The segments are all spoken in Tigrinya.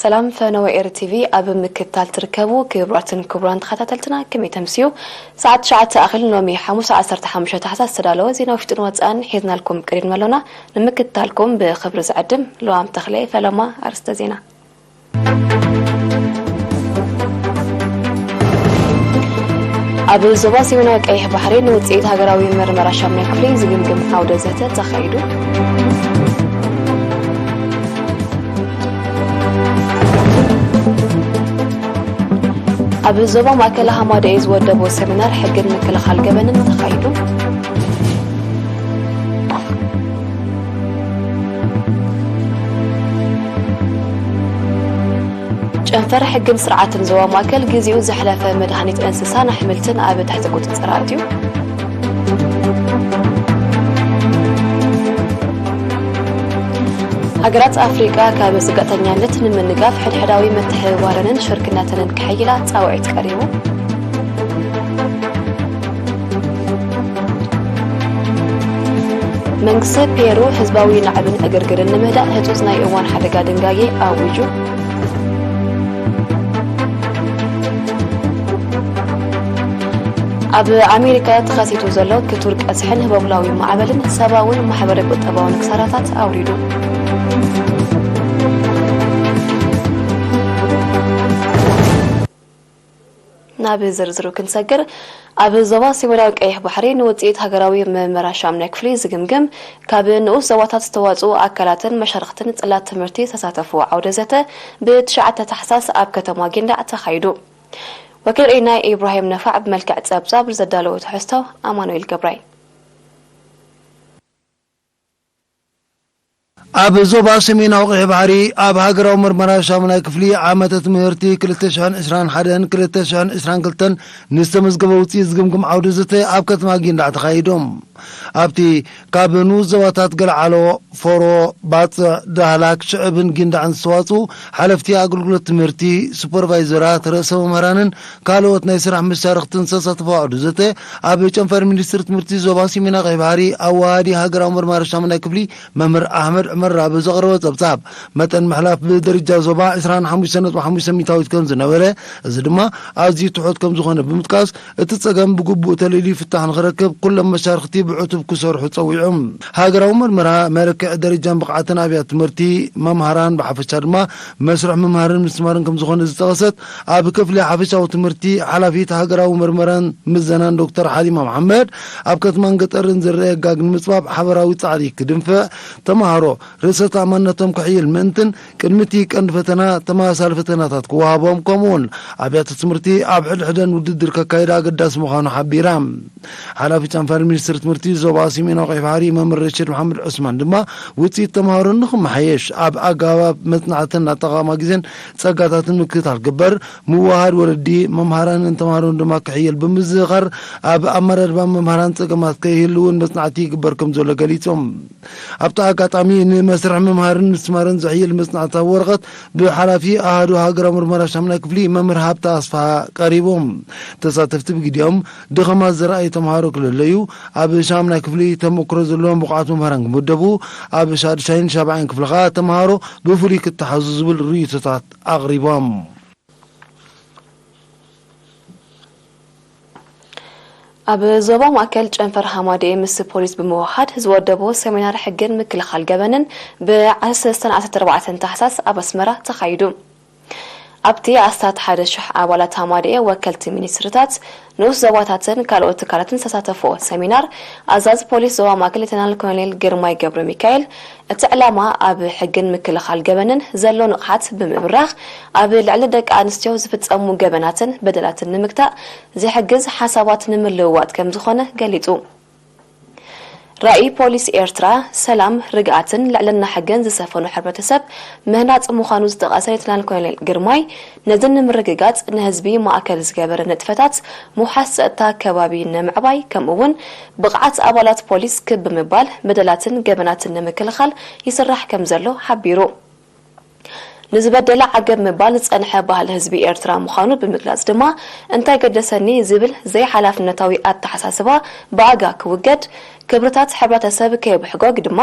ሰላም ፈነወ ኤር ቲቪ ኣብ ምክትታል ትርከቡ ክቡራትን ክቡራን ተኸታተልትና፣ ከመይ ተምስዩ? ሰዓት ትሽዓተ ኣኺል ሎሚ ሓሙስ ዓሰርተ ሓሙሽተ ታሕሳስ ዝተዳለወ ዜና ውሽጥን ወጻእን ሒዝናልኩም ቀሪብና ኣሎና። ንምክትታልኩም ብኽብሪ ዝዕድም ሉዋም ተኽለ። ፈለማ ኣርእስተ ዜና። ኣብ ዞባ ሰሜናዊ ቀይሕ ባሕሪ ንውጽኢት ሃገራዊ መርመራ ሻምናይ ክፍሊ ዝግምግም ዓውደ ዘተ ተኻይዱ። ኣብ ዞባ ማእከል ሃማደኤ ዝወደቦ ሰሚናር ሕግን ምክልኻል ገበንን ተኻይዱ። ጨንፈር ሕግን ስርዓትን ዞባ ማእከል ግዜኡ ዘሕለፈ መድሃኒት እንስሳን ኣሕምልትን ኣብ ትሕቲ ቁጽጽር ኣትዩ። ሃገራት ኣፍሪቃ ካብ ጽግዕተኛነት ንምንጋፍ ሕድሕዳዊ ምትሕብባረንን ሽርክነተንን ከሐይላ ጻውዒት ቀሪቡ። መንግስቲ ፔሩ ህዝባዊ ናዕብን ዕግርግርን ንምህዳእ ህጹጽ ናይ እዋን ሓደጋ ድንጋጌ ኣዊጁ። ኣብ ኣሜሪካ ተኸሲቱ ዘሎ ክቱር ቀዝሕን ህቦብላዊ ማዕበልን ሰብኣውን ማሕበረ ቁጠባውን ክሳራታት ኣውሪዱ። ናብ ዝርዝሩ ክንሰግር፣ ኣብ ዞባ ሰሜናዊ ቀይሕ ባሕሪ ንውጽኢት ሃገራዊ መመራ ሻምናይ ክፍሊ ዝግምግም ካብ ንኡስ ዞባታት ዝተዋጽኡ ኣካላትን መሻርኽትን ጽላት ትምህርቲ ዝተሳተፍዎ ዓውደ ዘተ ብትሽዓተ ታሕሳስ ኣብ ከተማ ጊንዳዕ ተኻይዱ። ወኪል ሬድዮና ኢብራሂም ነፋዕ ብመልክዕ ጸብጻብ ዘዳለዎ ትሕዝቶ ኣማኑኤል ገብራይ። ኣብ ዞባ ሰሜናዊ ቀይሕ ባሕሪ ኣብ ሃገራዊ ምርመራ ሻሙናይ ክፍሊ ዓመተ ትምህርቲ ክልተ ሽሕን ዕስራን ሓደን ክልተ ሽሕን ዕስራን ክልተን ንዝተመዝገበ ውፅኢት ዝግምግም ዓውደ ዘተ ኣብ ከተማ ጊንዳዕ ተኻይዶም። ኣብቲ ካብ ንኡስ ዞባታት ገልዓሎ፣ ፎሮ፣ ባጽዕ፣ ዳህላክ፣ ሽዕብን ጊንዳዕን ዝተዋፅኡ ሓለፍቲ ኣገልግሎት ትምህርቲ፣ ሱፐርቫይዘራት፣ ርእሰ መምህራንን ካልኦት ናይ ስራሕ መሻርኽትን ዝተሳተፈ ዓውደ ዘተ ኣብ ጨንፈር ሚኒስትሪ ትምህርቲ ዞባ ሰሜናዊ ቀይሕ ባሕሪ ኣዋሃዲ ሃገራዊ መርማሪ ሻሙናይ ክፍሊ መምህር ኣሕመድ ዑመር ራብ ዘቕረቦ ጸብጻብ፣ መጠን ምሕላፍ ብደረጃ ዞባ ዕስራን ሓሙሽተን ነጥቢ ሓሙሽተ ሚእታዊት ከም ዝነበረ፣ እዚ ድማ ኣዝዩ ትሑት ከም ዝኾነ ብምጥቃስ፣ እቲ ጸገም ብግቡእ ተለልዩ ፍታሕ ንኽረክብ ኩሎም መሻርኽቲ ብዕቱብ ክሰርሑ ጸዊዑ። ሃገራዊ መርመራ መለክዒ ደረጃን ብቕዓትን ኣብያተ ትምህርቲ፣ መምሃራን ብሓፈሻ ድማ መስርሕ ምምሃርን ምስትምሃርን ከም ዝኾነ ዝጠቐሰት ኣብ ክፍሊ ሓፈሻዊ ትምህርቲ ሓላፊት ሃገራዊ መርመራን ምዘናን ዶክተር ሓሊማ መሓመድ፣ ኣብ ከተማን ገጠርን ዝረአ ጋግ ንምጽባብ ሓበራዊ ጻዕሪ ክድንፍዕ፣ ተምሃሮ ርእሰ ተኣማንነቶም ክሕይል ምእንትን ቅድሚ እቲ ቀንዲ ፈተና ተመሳሳሊ ፈተናታት ክወሃቦም፣ ከምኡውን ኣብያተ ትምህርቲ ኣብ ሕድሕደን ውድድር ከካይዳ ኣገዳሲ ምዃኑ ሓቢራ። ሓላፊ ጨንፈር ሚኒስትሪ ትምህርቲ ዞባ ሰሜናዊ ቀይሕ ባሕሪ መምህር ረሽድ መሓመድ ዑስማን ድማ፣ ውፅኢት ተምሃሮ ንክመሓየሽ ኣብ ኣገባብ መፅናዕትን ኣጠቓቕማ ግዜን ፀጋታትን ምክትታል ክግበር፣ ምውሃድ ወለዲ፣ መምሃራንን ተምሃሮን ድማ ክሕየል ብምዝኽኻር፣ ኣብ ኣመዳድባ መምሃራን ፀገማት ከይህልውን መፅናዕቲ ይግበር ከም ዘሎ ገሊፆም። ኣብቲ ኣጋጣሚ ንመስርሕ ምምሃርን ምስትምሃርን ዝሕይል መፅናዕታዊ ወረቐት ብሓላፊ ኣሃዱ ሃገራዊ ምርመራ ሻሙናይ ክፍሊ መምህር ሃብተ ኣስፍሃ ቀሪቡ። ተሳተፍቲ ብግዲኦም ድኸማት ዘርኣዩ ተምሃሮ ክልለዩ፣ ኣብ ሻሙናይ ክፍሊ ተመክሮ ዘለዎም ብቑዓት መምህራን ክምደቡ፣ ኣብ ሻድሻይን ሻብዓይን ክፍሊ ከኣ ተምሃሮ ብፍሉይ ክተሓዙ ዝብል ርእይቶታት ኣቕሪቦም። ኣብ ዞባ ማእከል ጨንፈር ሃማደኤ ምስ ፖሊስ ብምውሓድ ዝወደቦ ሰሚናር ሕግን ምክልኻል ገበንን ብ ዓሰርተ ሰለስተን ዓሰርተ ኣርባዕተን ታሕሳስ ኣብ ኣስመራ ተኻይዱ። ኣብቲ ኣስታት ሓደ ሽሕ ኣባላት ሃማደኤ፣ ወከልቲ ሚኒስትርታት፣ ንኡስ ዞባታትን ካልኦት ትካላትን ዝተሳተፍዎ ሰሚናር፣ ኣዛዚ ፖሊስ ዞባ ማእከል ሌተናል ኮሎኔል ግርማይ ገብረ ሚካኤል፣ እቲ ዕላማ ኣብ ሕግን ምክልኻል ገበንን ዘሎ ንቕሓት ብምብራኽ፣ ኣብ ልዕሊ ደቂ ኣንስትዮ ዝፍጸሙ ገበናትን በደላትን ንምግታእ ዝሕግዝ ሓሳባት ንምልውዋጥ ከም ዝኾነ ገሊጹ። ራእይ ፖሊስ ኤርትራ፣ ሰላም፣ ርግኣትን ልዕልና ሕግን ዝሰፈኖ ሕብረተሰብ ምህናጽ ምዃኑ ዝጠቐሰ ሌተናል ኮሎኔል ግርማይ፣ ነዚ ንምርግጋጽ ንህዝቢ ማእከል ዝገበረ ንጥፈታት ምውሓስ ጸጥታ ከባቢ ንምዕባይ፣ ከምኡ'ውን ብቕዓት ኣባላት ፖሊስ ክብ ብምባል በደላትን ገበናትን ንምክልኻል ይስራሕ ከም ዘሎ ሓቢሩ። ንዝበደለ ዓገብ ምባል ዝጸንሐ ባህሊ ህዝቢ ኤርትራ ምዃኑ ብምግላጽ ድማ፣ እንታይ ገደሰኒ ዝብል ዘይሓላፍነታዊ ኣተሓሳስባ ብኣጋ ክውገድ፣ ክብርታት ሕብረተሰብ ከይብሕጎግ ድማ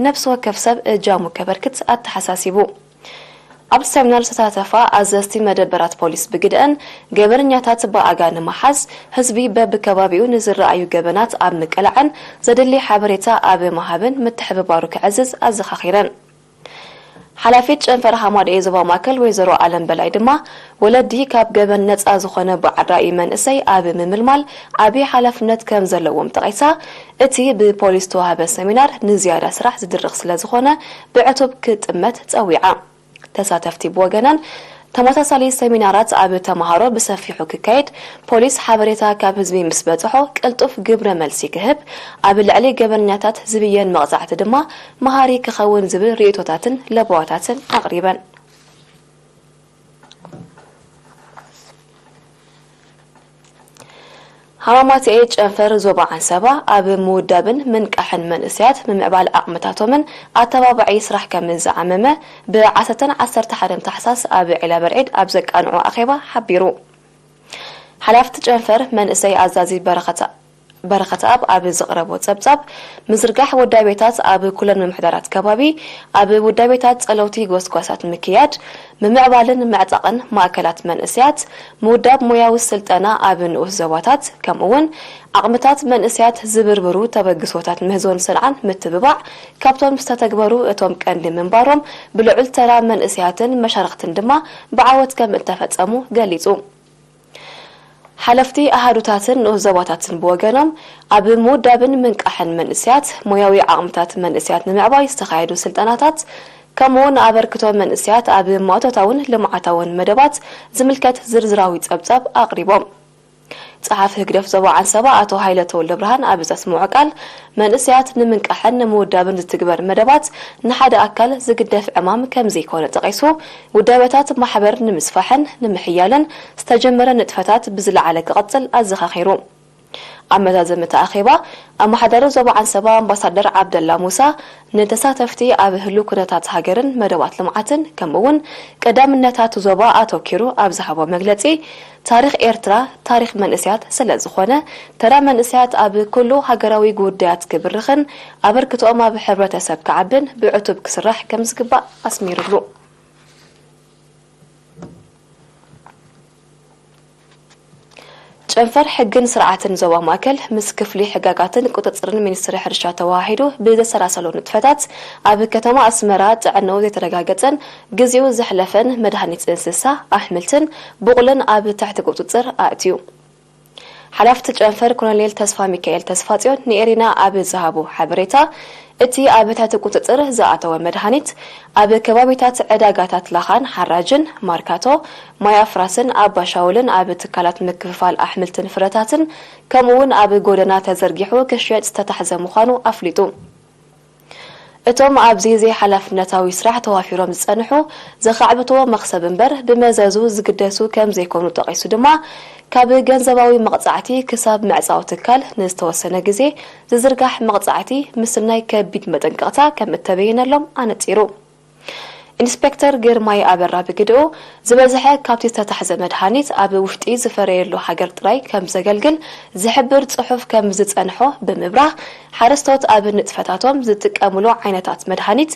ነፍሲ ወከፍ ሰብ እጃሙ ከበርክት ኣተሓሳሲቡ። ኣብ ሰሚናር ዝተሳተፋ ኣዘዝቲ መደበራት ፖሊስ ብግደአን፣ ገበነኛታት ብኣጋ ንምሓዝ፣ ህዝቢ በብከባቢኡ ንዝረኣዩ ገበናት ኣብ ምቅላዕን ዘድሊ ሓበሬታ ኣብ ምሃብን ምትሕብባሩ ከዕዝዝ ኣዘኻኺረን። ሓላፊት ጨንፈር ሃማደኤ ዞባ ማእከል ወይዘሮ ኣለም በላይ ድማ፣ ወለዲ ካብ ገበን ነጻ ዝኾነ በዓል ራእይ መንእሰይ ኣብ ምምልማል ዓቢ ሓላፍነት ከም ዘለዎም ጠቒሳ፣ እቲ ብፖሊስ ዝተዋህበ ሰሚናር ንዝያዳ ስራሕ ዝድርኽ ስለ ዝኾነ ብዕቱብ ክጥመት ጸዊዓ። ተሳተፍቲ ብወገነን፣ ተመሳሳሊ ሰሚናራት ኣብ ተምሃሮ ብሰፊሑ ክካየድ፣ ፖሊስ ሓበሬታ ካብ ህዝቢ ምስ በጽሖ ቅልጡፍ ግብረ መልሲ ክህብ፣ ኣብ ልዕሊ ገበነኛታት ዝብየን መቕጻዕቲ ድማ መሃሪ ክኸውን ዝብል ርእይቶታትን ለበዋታትን ኣቕሪበን። ሃማማትኤ ጨንፈር ዞባ ዓንሰባ ኣብ ምውዳብን ምንቃሕን መንእሰያት ምምዕባል ዓቕምታቶምን ኣተባባዒ ስራሕ ከም ዝዓመመ ብዓሰርተን ዓሰርተ ሓደን ታሕሳስ ኣብ ዒላ በርዒድ ኣብ ዘቃንዖ ኣኼባ ሓቢሩ። ሓላፍቲ ጨንፈር መንእሰይ ኣዛዚ በረኸት በረኸትኣብ ኣብ ዘቕረቦ ጸብጻብ፣ ምዝርጋሕ ውዳቤታት ኣብ ኩለን ምምሕዳራት ከባቢ፣ ኣብ ውዳቤታት ጸለውቲ ጎስጓሳት ምክያድ፣ ምምዕባልን ምዕጣቕን ማእከላት መንእሰያት፣ ምውዳብ ሞያዊ ስልጠና ኣብ ንኡስ ዞባታት፣ ከምኡውን ዓቕምታት መንእሰያት ዝብርብሩ ተበግሶታት ምህዞን ሰንዓን ምትብባዕ ካብቶም ዝተተግበሩ እቶም ቀንዲ ምንባሮም፣ ብልዑል ተራ መንእሰያትን መሻርኽትን ድማ ብዓወት ከም እተፈጸሙ ገሊጹ። ሓለፍቲ ኣሃዱታትን ንኡስ ዞባታትን ብወገኖም፣ ኣብ ምውዳብን ምንቃሕን መንእሰያት ሞያዊ ዓቕምታት መንእሰያት ንምዕባይ ዝተኻየዱ ስልጠናታት፣ ከምኡውን ኣበርክቶ መንእሰያት ኣብ ማእቶታውን ልምዓታውን መደባት ዝምልከት ዝርዝራዊ ጸብጻብ ኣቕሪቦም። ጸሓፊ ህግደፍ ዞባ ዓንሰባ ኣቶ ሃይለ ተወልደ ብርሃን ኣብ ዘስምዖ ቃል፣ መንእሰያት ንምንቃሕን ንምውዳብን ዝትግበር መደባት ንሓደ ኣካል ዝግደፍ ዕማም ከም ዘይኮነ ጠቒሱ፣ ውዳቤታት ማሕበር ንምስፋሕን ንምሕያልን ዝተጀመረ ንጥፈታት ብዝለዓለ ክቕጽል ኣዘኻኺሩ። ኣብ መዛዘሚ እቲ ኣኼባ፣ ኣመሓዳሪ ዞባ ዓንሰባ ኣምባሳደር ዓብደላ ሙሳ፣ ንተሳተፍቲ ኣብ ህሉው ኩነታት ሃገርን መደባት ልምዓትን፣ ከምኡ'ውን ቀዳምነታት ዞባ ኣተኪሩ ኣብ ዝሃቦ መግለጺ፣ ታሪኽ ኤርትራ ታሪኽ መንእሰያት ስለ ዝኾነ፣ ተራ መንእሰያት ኣብ ኩሉ ሃገራዊ ጉዳያት ክብርኽን ኣበርክቶኦም ኣብ ሕብረተሰብ ክዓብን ብዕቱብ ክስራሕ ከም ዝግባእ ኣስሚሩሉ። ጨንፈር ሕግን ስርዓትን ዞባ ማእከል ምስ ክፍሊ ሕጋጋትን ቁጽጽርን ሚኒስትሪ ሕርሻ ተወሃሂዱ ብዘሰላሰሎ ንጥፈታት ኣብ ከተማ ኣስመራ ጥዕንኡ ዘይተረጋገጸን ግዜኡ ዘሕለፈን መድሃኒት እንስሳ፣ ኣሕምልትን ብቑልን ኣብ ትሕቲ ቁጽጽር ኣእትዩ። ሓላፍቲ ጨንፈር ኮሎኔል ተስፋ ሚካኤል ተስፋጽዮን ንኤሪና ኣብ ዝሃቦ ሓበሬታ፣ እቲ ኣብ ትሕቲ ቁጽጽር ዝኣተወ መድሃኒት ኣብ ከባቢታት ዕዳጋታት ላኻን ሓራጅን፣ ማርካቶ፣ ማይ ኣፍራስን ኣባሻውልን ኣብ ትካላት ምክፍፋል ኣሕምልትን ፍረታትን ከምኡ'ውን ኣብ ጎደና ተዘርጊሑ ክሽየጥ ዝተታሕዘ ምዃኑ ኣፍሊጡ። እቶም ኣብዚ ዘይሓላፍነታዊ ስራሕ ተዋፊሮም ዝጸንሑ ዘኻዕብትዎ መኽሰብ እምበር ብመዘዙ ዝግደሱ ከም ዘይኮኑ ጠቒሱ ድማ፣ ካብ ገንዘባዊ መቕጻዕቲ ክሳብ ምዕጻው ትካል ንዝተወሰነ ግዜ ዝዝርጋሕ መቕጻዕቲ ምስናይ ከቢድ መጠንቀቕታ ከም እተበየነሎም ኣነጺሩ። ኢንስፔክተር ግርማይ ኣበራ ብግድኡ፣ ዝበዝሐ ካብቲ ዝተታሕዘ መድሃኒት ኣብ ውሽጢ ዝፈረየሉ ሃገር ጥራይ ከም ዘገልግል ዝሕብር ጽሑፍ ከም ዝጸንሖ ብምብራህ፣ ሓረስቶት ኣብ ንጥፈታቶም ዝጥቀምሉ ዓይነታት መድሃኒት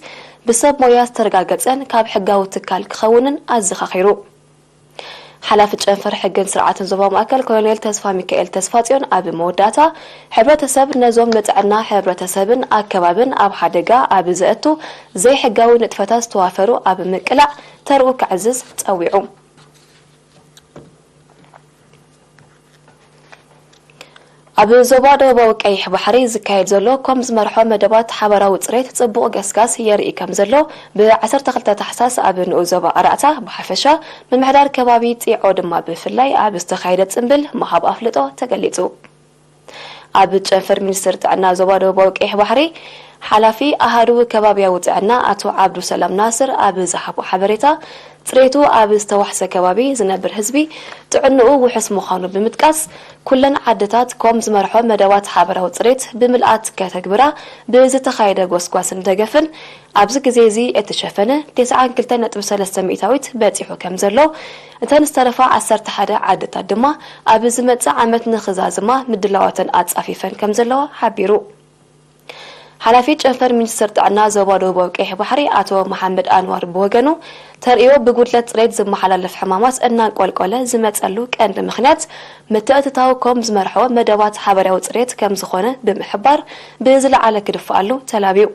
ብሰብ ሞያ ዝተረጋገጸን ካብ ሕጋዊ ትካል ክኸውንን ኣዘኻኺሩ። ሓላፊ ጨንፈር ሕግን ስርዓትን ዞባ ማእከል ኮሎኔል ተስፋ ሚካኤል ተስፋጽዮን ኣብ መወዳእታ፣ ሕብረተሰብ ነዞም ንጥዕና ሕብረተሰብን ኣከባብን ኣብ ሓደጋ ኣብ ዘእቱ ዘይሕጋዊ ንጥፈታት ዝተዋፈሩ ኣብ ምቅላዕ ተርኡ ከዕዝዝ ጸዊዑ። ኣብ ዞባ ደቡባዊ ቀይሕ ባሕሪ ዝካየድ ዘሎ ኮም ዝመርሖ መደባት ሓባራዊ ጽሬት ጽቡቕ ገስጋስ የርኢ ከም ዘሎ ብ ዓሰርተ ክልተ ታሕሳስ ኣብ ንኡስ ዞባ ኣራእታ ብሓፈሻ፣ ምምሕዳር ከባቢ ጢዖ ድማ ብፍላይ ኣብ ዝተኻየደ ጽምብል ምሃብ ኣፍልጦ ተገሊጹ። ኣብ ጨንፈር ሚኒስትር ጥዕና ዞባ ደቡባዊ ቀይሕ ባሕሪ ሓላፊ ኣሃዱ ከባቢያዊ ጥዕና ኣቶ ዓብዱ ሰላም ናስር ኣብ ዝሃቦ ሓበሬታ፣ ጽሬቱ ኣብ ዝተዋሕሰ ከባቢ ዝነብር ህዝቢ ጥዕንኡ ውሑስ ምዃኑ ብምጥቃስ፣ ኩለን ዓድታት ኮም ዝመርሖ መደባት ሓበራዊ ጽሬት ብምልኣት ከተግብራ ብዝተኻየደ ጎስጓስን ደገፍን ኣብዚ ግዜ እዚ እቲ ሸፈነ ተስዓን ክልተን ነጥቢ ሰለስተ ሚእታዊት በጺሑ ከም ዘሎ፣ እተን ዝተረፋ ዓሰርተ ሓደ ዓድታት ድማ ኣብ ዝመጽእ ዓመት ንኽዛዝማ ምድላዋተን ኣጻፊፈን ከም ዘለዋ ሓቢሩ። ሓላፊ ጨንፈር ሚኒስትር ጥዕና ዞባ ደቡባዊ ቀይሕ ባሕሪ ኣቶ መሓመድ ኣንዋር ብወገኑ፣ ተርእዮ ብጉድለት ጽሬት ዝመሓላለፍ ሕማማት እናንቆልቆለ ዝመጸሉ ቀንዲ ምኽንያት ምትእትታው ኮም ዝመርሖ መደባት ሓበራዊ ጽሬት ከም ዝኾነ ብምሕባር፣ ብዝለዓለ ክድፍኣሉ ተላብዩ።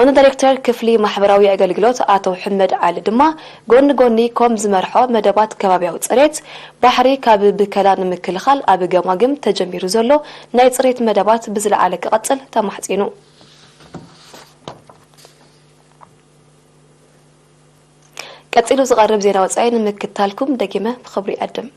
ዋና ዳይሬክተር ክፍሊ ማሕበራዊ ኣገልግሎት ኣቶ ሕመድ ዓሊ ድማ፣ ጎኒ ጎኒ ኮም ዝመርሖ መደባት ከባቢያዊ ጽሬት ባሕሪ ካብ ብከላ ንምክልኻል ኣብ ገማግም ተጀሚሩ ዘሎ ናይ ጽሬት መደባት ብዝለዓለ ክቐጽል ተማሕጺኑ። ቀጺሉ ዝቐርብ ዜና ወጻኢ ንምክታልኩም ደጊመ ብኽብሪ ይዕድም።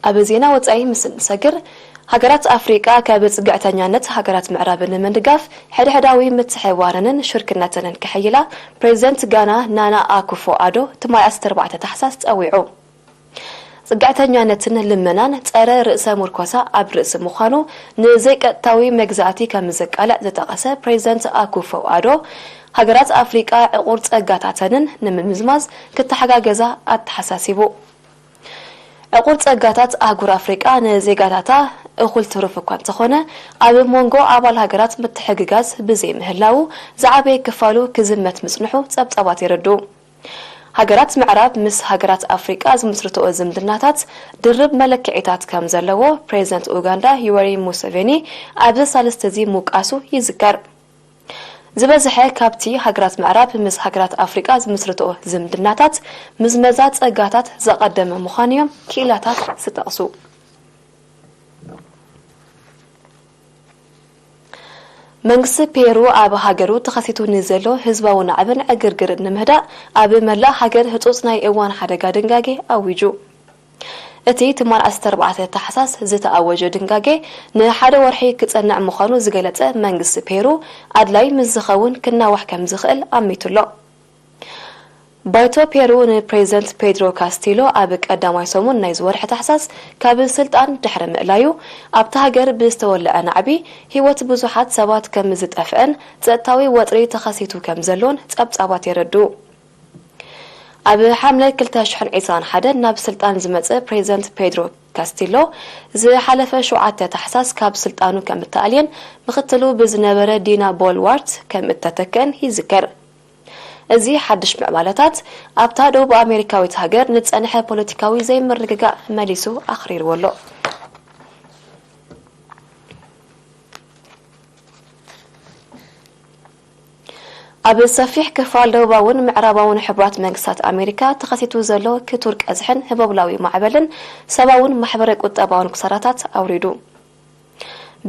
ኣብ ዜና ወጻኢ ምስ እንሰግር፣ ሃገራት ኣፍሪቃ ካብ ጽግዕተኛነት ሃገራት ምዕራብ ንምንድጋፍ ሕድሕዳዊ ምትሕብባረንን ሽርክነተንን ክሕይላ ፕሬዚደንት ጋና ናና ኣኩፎ ኣዶ ትማሊ ዓሰርተ ኣርባዕተ ታሕሳስ ጸዊዑ። ጽግዕተኛነትን ልመናን ጸረ ርእሰ ምርኮሳ ኣብ ርእሲ ምዃኑ ንዘይቀጥታዊ መግዛእቲ ከም ዘቃልዕ ዝጠቐሰ ፕሬዚደንት ኣኩፎ ኣዶ፣ ሃገራት ኣፍሪቃ ዕቑር ጸጋታተንን ንምምዝማዝ ክተሓጋገዛ ኣተሓሳሲቡ። ዕቑር ጸጋታት ኣህጉር ኣፍሪቃ ንዜጋታታ እኹል ትሩፍ እኳ እንተኾነ፣ ኣብ መንጎ ኣባል ሃገራት ምትሕግጋዝ ብዘይምህላዉ ዝዓበየ ክፋሉ ክዝመት ምጽንሑ ጸብጻባት የረድኡ። ሃገራት ምዕራብ ምስ ሃገራት ኣፍሪቃ ዝምስርትኦ ዝምድናታት ድርብ መለክዒታት ከም ዘለዎ ፕሬዚደንት ኡጋንዳ ዩወሪ ሙሴቬኒ ኣብዚ ሳልስቲ እዚ ምውቃሱ ይዝከር። ዝበዝሐ ካብቲ ሃገራት ምዕራብ ምስ ሃገራት ኣፍሪቃ ዝምስርትኦ ዝምድናታት ምዝመዛ ጸጋታት ዘቐደመ ምዃኑ እዮም ክኢላታት ዝጠቕሱ። መንግስቲ ፔሩ ኣብ ሃገሩ ተኸሲቱ ንዘሎ ህዝባዊ ናዕብን ዕግርግርን ንምህዳእ ኣብ መላእ ሃገር ህጹጽ ናይ እዋን ሓደጋ ድንጋጌ ኣዊጁ። እቲ ትማል ዓሰርተ ኣርባዕተ ታሕሳስ ዝተኣወጀ ድንጋጌ ንሓደ ወርሒ ክጸንዕ ምዃኑ ዝገለጸ መንግስቲ ፔሩ፣ ኣድላይ ምስ ዝኸውን ክናዋሕ ከም ዝኽእል ኣሚቱ ኣሎ። ባይቶ ፔሩ ንፕሬዚደንት ፔድሮ ካስቲሎ ኣብ ቀዳማይ ሰሙን ናይዚ ወርሒ ታሕሳስ ካብ ስልጣን ድሕሪ ምእላዩ፣ ኣብታ ሃገር ብዝተወልዐ ናዕቢ ህይወት ብዙሓት ሰባት ከም ዝጠፍአን ጸጥታዊ ወጥሪ ተኸሲቱ ከም ዘሎን ጸብጻባት የረድኡ። ኣብ ሓምለ ክልተ ሽሕን ዕስራን ሓደን ናብ ስልጣን ዝመጸ ፕሬዚደንት ፔድሮ ካስቲሎ፣ ዝሓለፈ ሸውዓተ ታሕሳስ ካብ ስልጣኑ ከም እተኣልየን ምኽትሉ ብዝነበረ ዲና ቦልዋርት ከም እተተክአን ይዝከር። እዚ ሓድሽ ምዕባለታት፣ ኣብታ ደቡብ ኣሜሪካዊት ሃገር ንጸንሐ ፖለቲካዊ ዘይምርግጋእ መሊሱ ኣኽሪርዎ ኣሎ። ኣብ ሰፊሕ ክፋል ደቡባውን ምዕራባውን ሕቡራት መንግስታት ኣሜሪካ ተኸሲቱ ዘሎ ክቱር ቀዝሕን ህቦብላዊ ማዕበልን ሰብኣውን ማሕበረ ቁጠባውን ክሳራታት ኣውሪዱ።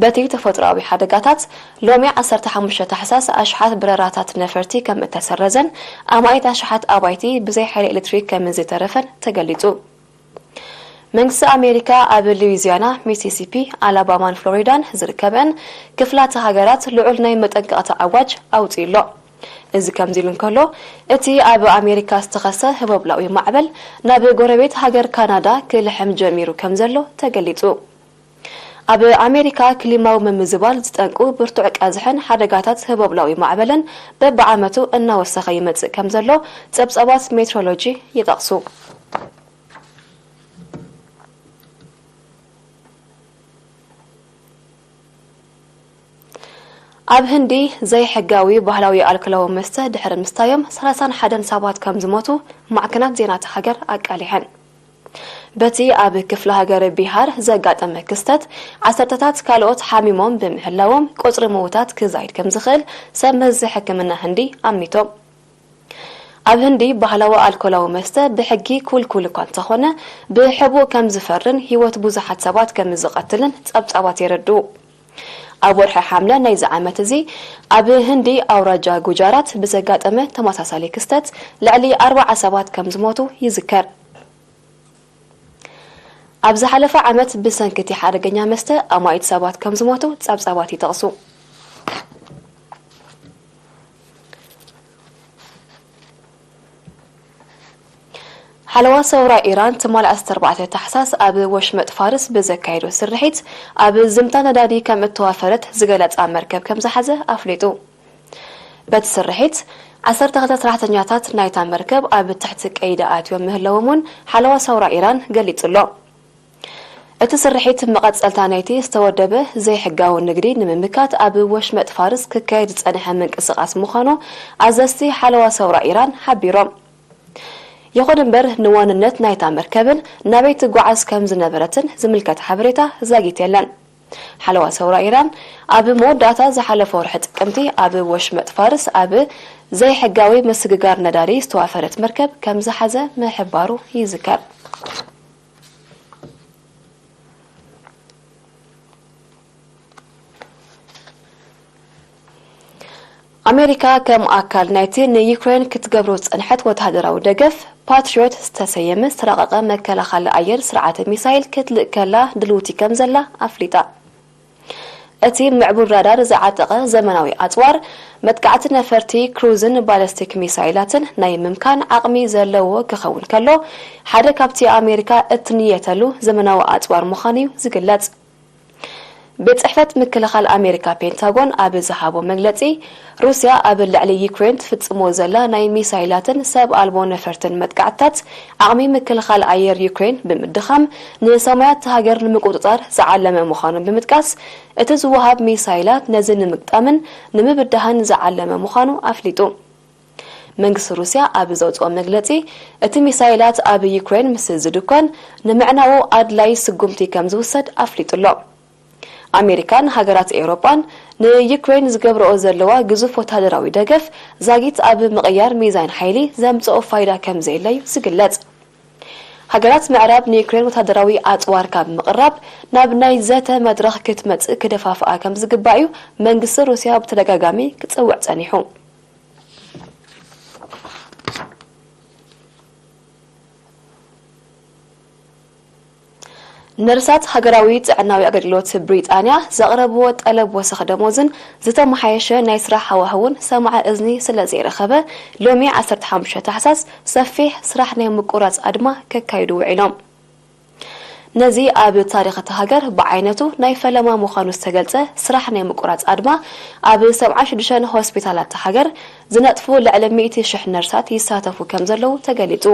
በቲ ተፈጥሮኣዊ ሓደጋታት፣ ሎሚ ዓሰርተ ሓሙሽተ ታሕሳስ ኣሽሓት በረራታት ነፈርቲ ከም እተሰረዘን ኣማኢት ኣሽሓት ኣባይቲ ብዘይ ሓይሊ ኤሌክትሪክ ከም ዝተረፈን ተገሊጹ። መንግስቲ ኣሜሪካ ኣብ ሉዊዚያና፣ ሚሲሲፒ፣ ኣላባማን ፍሎሪዳን ዝርከበን ክፍላተ ሃገራት ልዑል ናይ መጠንቀቕታ ኣዋጅ ኣውጺኡ ኣሎ። እዚ ከምዚ ኢሉ እንከሎ፣ እቲ ኣብ ኣሜሪካ ዝተኸስተ ህቦብላዊ ማዕበል ናብ ጎረቤት ሃገር ካናዳ ክልሕም ጀሚሩ ከም ዘሎ ተገሊጹ። ኣብ ኣሜሪካ ክሊማዊ ምምዝባል ዝጠንቁ ብርቱዕ ቀዝሕን ሓደጋታት ህቦብላዊ ማዕበልን በብዓመቱ እናወሰኸ ይመጽእ ከም ዘሎ ጸብጻባት ሜትሮሎጂ ይጠቕሱ። ኣብ ህንዲ ዘይሕጋዊ ባህላዊ ኣልኮላዊ መስተ ድሕሪ ምስታዮም ሰላሳን ሓደን ሰባት ከም ዝሞቱ ማዕከናት ዜና እታ ሃገር ኣቃሊሐን። በቲ ኣብ ክፍለ ሃገር ቢሃር ዘጋጠመ ክስተት፣ ዓሰርተታት ካልኦት ሓሚሞም ብምህላዎም፣ ቁጽሪ ምዉታት ክዛይድ ከም ዝኽእል ሰብ መዚ ሕክምና ህንዲ ኣሚቶም። ኣብ ህንዲ ባህላዊ ኣልኮላዊ መስተ ብሕጊ ኩልኩል እኳ እንተኾነ፣ ብሕቡእ ከም ዝፈርን ህይወት ብዙሓት ሰባት ከም ዝቐትልን ጸብጻባት የረድኡ። ኣብ ወርሒ ሓምለ ናይዚ ዓመት እዚ፣ ኣብ ህንዲ ኣውራጃ ጉጃራት ብዘጋጠመ ተመሳሳሊ ክስተት ልዕሊ ኣርባዓ ሰባት ከም ዝሞቱ ይዝከር። ኣብ ዝሓለፈ ዓመት ብሰንኪ እቲ ሓደገኛ መስተ ኣማኢት ሰባት ከም ዝሞቱ ጸብጻባት ይጠቕሱ። ሓለዋ ሰውራ ኢራን ትማሊ ዓሰርተ ኣርባዕተ ታሕሳስ ኣብ ወሽመጥ ፋርስ ብዘካየዶ ስርሒት፣ ኣብ ዝምታ ነዳዲ ከም እተዋፈረት ዝገለጻ መርከብ ከም ዝሓዘ ኣፍሊጡ። በቲ ስርሒት፣ ዓሰርተ ክልተ ሰራሕተኛታት ናይታ መርከብ ኣብ ትሕቲ ቀይዲ ኣትዮም ምህላዎም እውን ሓለዋ ሰውራ ኢራን ገሊጹ ኣሎ። እቲ ስርሒት መቐጸልታ ናይቲ ዝተወደበ ዘይሕጋዊ ንግዲ ንምምካት ኣብ ወሽመጥ ፋርስ ክካየድ ዝጸንሐ ምንቅስቓስ ምዃኑ ኣዘዝቲ ሓለዋ ሰውራ ኢራን ሓቢሮም። ይኹን እምበር፣ ንዋንነት ናይታ መርከብን ናበይ ትጓዓዝ ከም ዝነበረትን ዝምልከት ሓበሬታ ዛጊት የለን። ሓለዋ ሰውራ ኢራን ኣብ መወዳእታ ዝሓለፈ ወርሒ ጥቅምቲ ኣብ ወሽመጥ ፋርስ ኣብ ዘይሕጋዊ ምስግጋር ነዳዲ ዝተዋፈረት መርከብ ከም ዝሓዘ ምሕባሩ ይዝከር። ኣሜሪካ ከም ኣካል ናይቲ ንዩክሬን ክትገብሮ ዝጸንሐት ወተሃደራዊ ደገፍ፣ ፓትሪዮት ዝተሰየመ ዝተራቐቐ መከላኸሊ ኣየር ስርዓተ ሚሳይል ክትልእከላ ድልውቲ ከም ዘላ ኣፍሊጣ። እቲ ምዕቡል ራዳር ዝዓጠቐ ዘመናዊ ኣጽዋር፣ መጥቃዕቲ ነፈርቲ፣ ክሩዝን ባለስቲክ ሚሳይላትን ናይ ምምካን ዓቕሚ ዘለዎ ክኸውን ከሎ፣ ሓደ ካብቲ ኣሜሪካ እትንየተሉ ዘመናዊ ኣጽዋር ምዃኑ እዩ ዝግለጽ። ቤት ጽሕፈት ምክልኻል ኣሜሪካ ፔንታጎን ኣብ ዝሃቦ መግለጺ፣ ሩስያ ኣብ ልዕሊ ዩክሬን ትፍጽሞ ዘላ ናይ ሚሳይላትን ሰብ ኣልቦ ነፈርትን መጥቃዕትታት፣ ዓቕሚ ምክልኻል ኣየር ዩክሬን ብምድኻም፣ ንሰማያት ሃገር ንምቁጽጻር ዝዓለመ ምዃኑ ብምጥቃስ፣ እቲ ዝወሃብ ሚሳይላት ነዚ ንምግጣምን ንምብዳህን ዝዓለመ ምዃኑ ኣፍሊጡ። መንግስቲ ሩስያ ኣብ ዘውጽኦ መግለጺ፣ እቲ ሚሳይላት ኣብ ዩክሬን ምስ ዝድኮን፣ ንምዕናዉ ኣድላይ ስጉምቲ ከም ዝውሰድ ኣፍሊጡ ኣሎ። ኣሜሪካን ሃገራት ኤውሮጳን ንዩክሬን ዝገብርኦ ዘለዋ ግዙፍ ወተሃደራዊ ደገፍ ዛጊት ኣብ ምቕያር ሚዛን ሓይሊ ዘምጽኦ ፋይዳ ከም ዘየለዩ ዝግለጽ። ሃገራት ምዕራብ ንዩክሬን ወተሃደራዊ ኣጽዋር ካብ ምቕራብ ናብ ናይ ዘተ መድረኽ ክትመጽእ ክደፋፍኣ ከም ዝግባእ እዩ መንግስቲ ሩስያ ብተደጋጋሚ ክጽውዕ ጸኒሑ። ነርሳት ሃገራዊ ጥዕናዊ ኣገልግሎት ብሪጣንያ ዘቕረብዎ ጠለብ ወሰኽ ደሞዝን ዝተመሓየሸ ናይ ስራሕ ሃዋህውን ሰማዒ እዝኒ ስለ ዘይረኸበ፣ ሎሚ ዓሰርተ ሓሙሽተ ታሕሳስ ሰፊሕ ስራሕ ናይ ምቁራጽ ኣድማ ከካይዱ ውዒሎም። ነዚ ኣብ ታሪኽ እታ ሃገር ብዓይነቱ ናይ ፈለማ ምዃኑ ዝተገልጸ ስራሕ ናይ ምቁራጽ ኣድማ፣ ኣብ ሰብዓን ሽዱሽተን ሆስፒታላት እታ ሃገር ዝነጥፉ ልዕሊ ሚእቲ ሽሕ ነርሳት ይሳተፉ ከም ዘለዉ ተገሊጹ።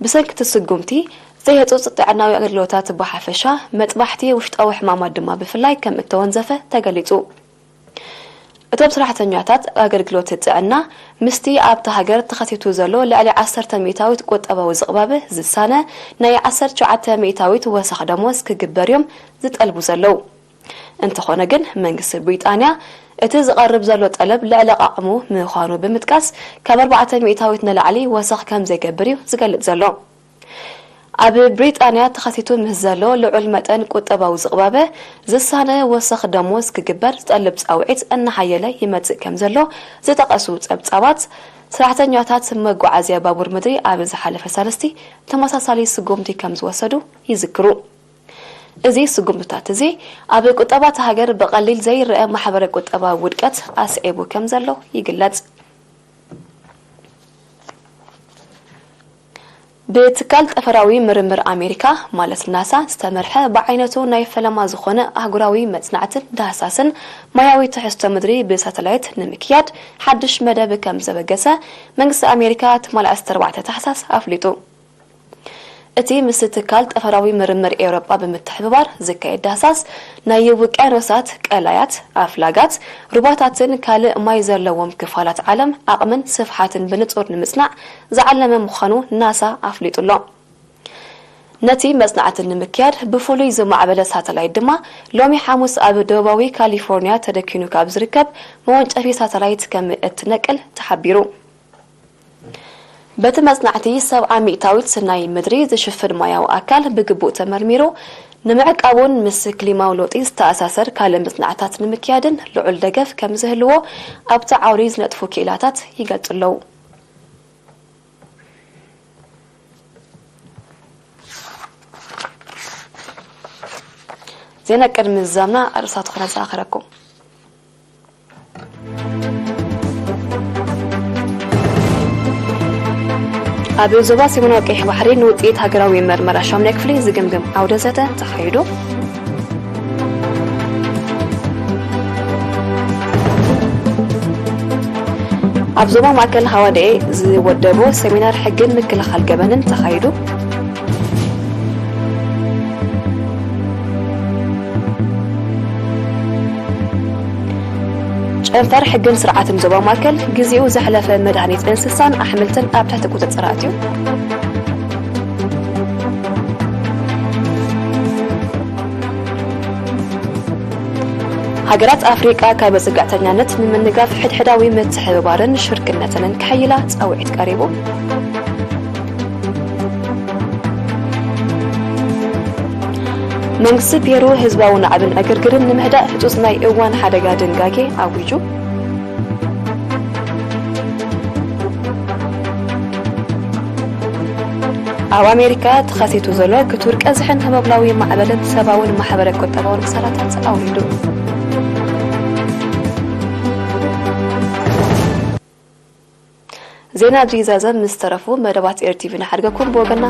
ብሰንኪ እቲ ስጉምቲ፣ ዘይህጹጽ ጥዕናዊ ኣገልግሎታት ብሓፈሻ፣ መጥባሕቲ ውሽጣዊ ሕማማት ድማ ብፍላይ ከም እተወንዘፈ ተገሊጹ። እቶም ሰራሕተኛታት ኣገልግሎት ጥዕና፣ ምስቲ ኣብታ ሃገር ተኸሲቱ ዘሎ ልዕሊ ዓሰርተ ሚእታዊት ቁጠባዊ ዝቕባበ ዝሳነ፣ ናይ ዓሰርተ ትሽዓተ ሚእታዊት ወሰኽ ደሞዝ ክግበር እዮም ዝጠልቡ ዘለዉ። እንተኾነ ግን፣ መንግስቲ ብሪጣንያ እቲ ዝቐርብ ዘሎ ጠለብ ልዕሊ ዓቕሙ ምዃኑ ብምጥቃስ፣ ካብ ኣርባዕተ ሚእታዊት ንላዕሊ ወሰኽ ከም ዘይገብር እዩ ዝገልጽ ዘሎ። ኣብ ብሪጣንያ ተኸሲቱ ምስ ዘሎ ልዑል መጠን ቁጠባዊ ዝቕባበ፣ ዝሳነ ወሰኽ ደሞዝ ክግበር ዝጠልብ ጻውዒት እናሓየለ ይመጽእ ከም ዘሎ ዝጠቐሱ ጸብጻባት፣ ሰራሕተኛታት መጓዓዝያ ባቡር ምድሪ ኣብ ዝሓለፈ ሳልስቲ ተመሳሳሊ ስጉምቲ ከም ዝወሰዱ ይዝክሩ። እዚ ስጉምትታት እዚ ኣብ ቁጠባ እታ ሃገር ብቐሊል ዘይረአ ማሕበረ ቁጠባዊ ውድቀት ኣስዒቡ ከም ዘሎ ይግለጽ። ብትካል ጠፈራዊ ምርምር ኣሜሪካ ማለት ናሳ ዝተመርሐ ብዓይነቱ ናይ ፈለማ ዝኾነ ኣህጉራዊ መጽናዕትን ዳህሳስን ማያዊ ትሕዝቶ ምድሪ ብሳተላይት ንምክያድ ሓድሽ መደብ ከም ዘበገሰ መንግስቲ ኣሜሪካ ትማሊ ዓሰርተ ኣርባዕተ ታሕሳስ ኣፍሊጡ። እቲ ምስ ትካል ጠፈራዊ ምርምር ኤውሮጳ ብምትሕብባር ዝካየድ ዳህሳስ፣ ናይ ውቅያኖሳት፣ ቀላያት፣ ኣፍላጋት፣ ሩባታትን ካልእ ማይ ዘለዎም ክፋላት ዓለም ዓቕምን ስፍሓትን ብንጹር ንምጽናዕ ዝዓለመ ምዃኑ ናሳ ኣፍሊጡ ኣሎ። ነቲ መጽናዕቲ ንምክያድ ብፍሉይ ዝማዕበለ ሳተላይት ድማ ሎሚ ሓሙስ ኣብ ደቡባዊ ካሊፎርኒያ ተደኪኑ ካብ ዝርከብ መወንጨፊ ሳተላይት ከም እትነቅል ተሓቢሩ። በቲ መጽናዕቲ፣ ሰብዓ ሚእታዊት ናይ ምድሪ ዝሽፍን ማያዊ ኣካል ብግቡእ ተመርሚሩ፣ ንምዕቃቡን ምስ ክሊማዊ ለውጢ ዝተኣሳሰር ካልእ መጽናዕትታት ንምክያድን ልዑል ደገፍ ከም ዝህልዎ ኣብቲ ዓውዲ ዝነጥፉ ክኢላታት ይገልጹ ኣለዉ። ዜና ቅድሚ ምዝዛምና ኣርእስታቱ ክነዘኻኽረኩም። ኣብ ዞባ ሰሜናዊ ቀይሕ ባሕሪ ንውጽኢት ሃገራዊ መርመራ ሻሙናይ ክፍሊ ዝግምግም ዓውደ ዘተ ተኻይዱ። ኣብ ዞባ ማእከል ሃዋደኤ ዝወደቦ ሰሚናር ሕግን ምክልኻል ገበንን ተኻይዱ። ጨንፈር ሕግን ስርዓትን ዞባ ማእከል ግዜኡ ዘሕለፈ መድሃኒት እንስሳን ኣሕምልትን ኣብ ትሕቲ ቁጽጽር ኣእትዩ። ሃገራት ኣፍሪቃ ካብ ጽግዕተኛነት ንምንጋፍ ሕድሕዳዊ ምትሕብባርን ሽርክነትን ክሕይላ ጻውዒት ቀሪቡ። መንግስቲ ፔሩ ህዝባዊ ናዕብን ዕግርግርን ንምህዳእ ህጹጽ ናይ እዋን ሓደጋ ድንጋጌ ኣዊጁ። ኣብ ኣሜሪካ ተኸሲቱ ዘሎ ክቱር ቀዝሕን ህሞብላዊ ማዕበልን ሰብኣውን ማሕበረ ቁጠባውን ክሳራታት ኣውሪዱ። ዜና ኣብዚ ይዛዘም። ምስ ተረፉ መደባት ኤር ቲቪ ንሓድገኩም። ብወገና